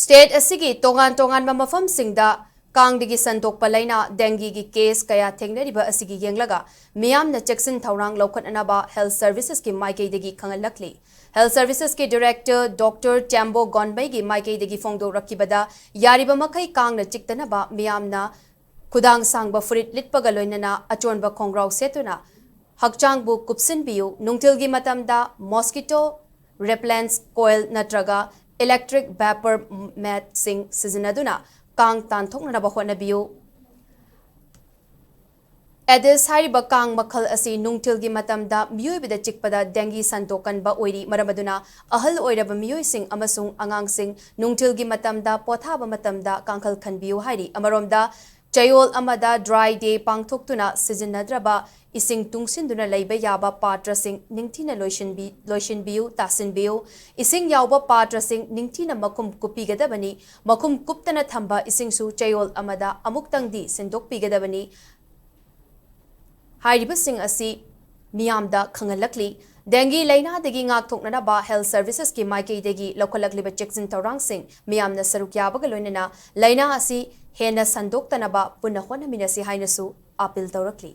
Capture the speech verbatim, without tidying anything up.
State ꯑꯁꯤꯒꯤ ꯇꯣꯉꯥꯟ ꯇꯣꯉꯥꯟꯕ ꯃꯐꯝꯁꯤꯡꯗ ꯀꯥꯡꯗꯒꯤ ꯁꯟꯗꯣꯛꯄ ꯂꯥꯏꯅꯥ dengueꯒꯤ case ꯀꯌꯥ ꯊꯦꯡꯅꯔꯤꯕ ꯑꯁꯤꯒꯤ ꯌꯦꯡꯂꯒ ꯃꯤꯌꯥꯝꯅ ꯆꯦꯛꯁꯤꯟ ꯊꯧꯔꯥꯡ ꯂꯧꯈꯠꯅꯅꯕ Health Servicesꯀꯤ ꯃꯥꯏꯀꯩꯗꯒꯤ ꯈꯪꯍꯜꯂꯛꯂꯤ꯫ Health Servicesꯀꯤ Director Doctor Tembo Gonmeiꯒꯤ ꯃꯥꯏꯀꯩꯗꯒꯤ ꯐꯣꯡꯗꯣꯔꯛꯈꯤꯕꯗ, ꯌꯥꯔꯤꯕ ꯃꯈꯩ ꯀꯥꯡꯅ ꯆꯤꯛꯇꯅꯕ ꯃꯤꯌꯥꯝꯅ ꯈꯨꯗꯥꯡ ꯁꯥꯡꯕ ꯐꯨꯔꯤꯠ ꯂꯤꯠꯄꯒ ꯂꯣꯏꯅꯅ ꯑꯆꯣꯟꯕ ꯈꯣꯡꯒ꯭ꯔꯥꯎ ꯁꯦꯠꯇꯨꯅ ꯍꯛꯆꯥꯡꯕꯨ ꯀꯨꯞꯁꯤꯟꯕꯤꯌꯨ꯫ ꯅꯨꯡꯊꯤꯜꯒꯤ ꯃꯇꯝꯗ mosquito repellents coil ꯅꯠꯇ꯭ꯔꯒ electric vapor matꯁꯤꯡ ꯁꯤꯖꯤꯟꯅꯗꯨꯅ ꯀꯥꯡ ꯇꯥꯟꯊꯣꯛꯅꯅꯕ ꯍꯣꯠꯅꯕꯤꯌꯨ꯫ Aedes ꯍꯥꯏꯔꯤꯕ ꯀꯥꯡ ꯃꯈꯜ ꯑꯁꯤ ꯅꯨꯡꯊꯤꯜꯒꯤ ꯃꯇꯝꯗ ꯃꯤꯑꯣꯏꯕꯗ ꯆꯤꯛꯄꯗ dengue ꯁꯟꯗꯣꯛꯀꯟꯕ ꯑꯣꯏꯔꯤ꯫ ꯃꯔꯝ ꯑꯗꯨꯅ ꯑꯍꯜ ꯑꯣꯏꯔꯕ ꯃꯤꯑꯣꯏꯁꯤꯡ ꯑꯃꯁꯨꯡ ꯑꯉꯥꯡꯁꯤꯡ ꯅꯨꯡꯊꯤꯜꯒꯤ ꯃꯇꯝꯗ ꯄꯣꯊꯥꯕ ꯃꯇꯝꯗ ꯀꯥꯡꯈꯜ ꯈꯟꯕꯤꯌꯨ ꯍꯥꯏꯔꯤ꯫ ꯑꯃꯔꯣꯝꯗ, ꯆꯌꯣꯜ ꯑꯃꯗ dry day ꯄꯥꯡꯊꯣꯛꯇꯨꯅ ꯁꯤꯖꯤꯟꯅꯗ꯭ꯔꯕ ꯏꯁꯤꯡ ꯇꯨꯡꯁꯤꯟꯗꯨꯅ ꯂꯩꯕ ꯌꯥꯕ ꯄꯥꯇ꯭ꯔꯁꯤꯡ ꯅꯤꯡꯊꯤꯅ ꯂꯣꯏꯁꯤꯟꯕꯤ-, ꯂꯣꯏꯁꯤꯟꯕꯤꯌꯨ, ꯇꯥꯁꯤꯟꯕꯤꯌꯨ꯫ ꯏꯁꯤꯡ ꯌꯥꯎꯕ ꯄꯥꯇ꯭ꯔꯁꯤꯡ ꯅꯤꯡꯊꯤꯅ ꯃꯈꯨꯝ ꯀꯨꯞꯄꯤꯒꯗꯕꯅꯤ꯫ ꯃꯈꯨꯝ ꯀꯨꯞꯇꯅ ꯊꯝꯕ ꯏꯁꯤꯡꯁꯨ ꯆꯌꯣꯜ ꯑꯃꯗ ꯑꯃꯨꯛꯇꯪꯗꯤ ꯁꯤꯟꯗꯣꯛꯄꯤꯒꯗꯕꯅꯤ꯫ ꯍꯥꯏꯔꯤꯕꯁꯤꯡ ꯑꯁꯤ ꯃꯤꯌꯥꯝꯗ ꯈꯪꯍꯜꯂꯛꯂꯤ꯫ Dengue ꯂꯥꯏꯅꯥꯗꯒꯤ ꯉꯥꯛꯊꯣꯛꯅꯅꯕ Health Servicesꯀꯤ ꯃꯥꯏꯀꯩꯗꯒꯤ ꯂꯧꯈꯠꯂꯛꯂꯤꯕ ꯆꯦꯛꯁꯤꯟ ꯊꯧꯔꯥꯡꯁꯤꯡ ꯃꯤꯌꯥꯝꯅ ꯁꯔꯨꯛ ꯌꯥꯕꯒ ꯂꯣꯏꯅꯅ ꯂꯥꯏꯅꯥ ꯑꯁꯤ ꯍꯦꯟꯅ ꯁꯟꯗꯣꯛꯇꯅꯕ ꯄꯨꯟꯅ ꯍꯣꯠꯅꯃꯤꯟꯅꯁꯤ ꯍꯥꯏꯅꯁꯨ appeal ꯇꯧꯔꯛꯂꯤ꯫